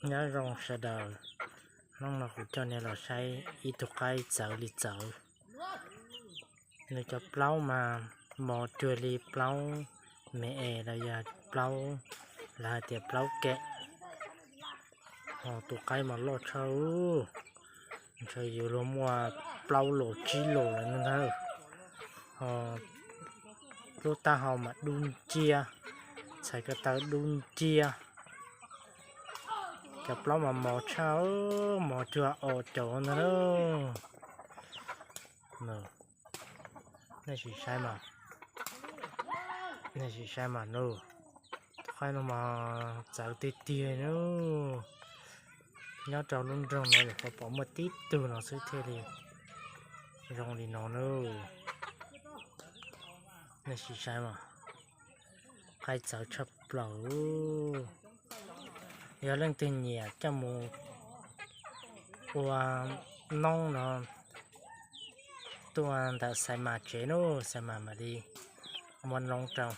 Nyob zoo sawv daws, hnub no kuv coj nej los saib ib tug qaib txawv li txawv. Nws cov plaub mas mos cuag li plaub me es los yog plaub, lawv hais tias plaub kem. Ho tus qaib mas loj tshaj, ntshe yuav luag muaj plaub los tsib los lawm no ntag. Ho lub taub hau mas dub nciab, txhais ko taw dub nciab. Cov plaub mas mos tshaj, mos cuag os caum ntag lauj. Nej sim saib mas, nej sim saib mas nub, tus qaib no mas txawv tiag tiag nub. Nyob rau lub nroog no nyuam qhuav pom muaj tib tug no xwb thiaj li zoo li no nub. Nej sim saib mas, qaib txawv tshaj plaws. Yog leej twg nyiam coj mus ua noob no tuaj ntawm Xais Mas tsev nub, Xais Mas mam li muab noob rau.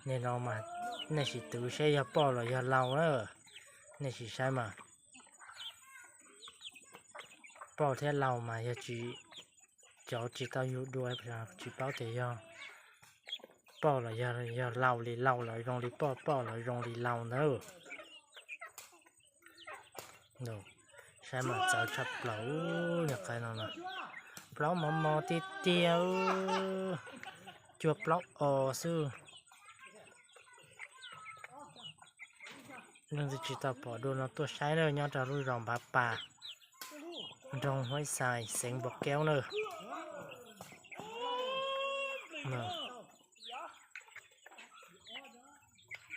Nim no mas nej sim twv seb yog poj los yog lau na. Nej sim saib mas, poj thiab lau mas yog tsis, cov tsis tau yug dua tsis paub tias yog poj los yog lau li lau los zoo li poj, poj los zoo li lau ntawd. Saib mas txawv tshaj plaws, niag qaib no na. Plaub mos mos tiag tiag, cuag plaub os xwb. Leej twg tsis tau pom dua no tuaj saib na, nyob rau lub zos Npav Pas, nroog Huaib Xais, xeev Npau Keub na.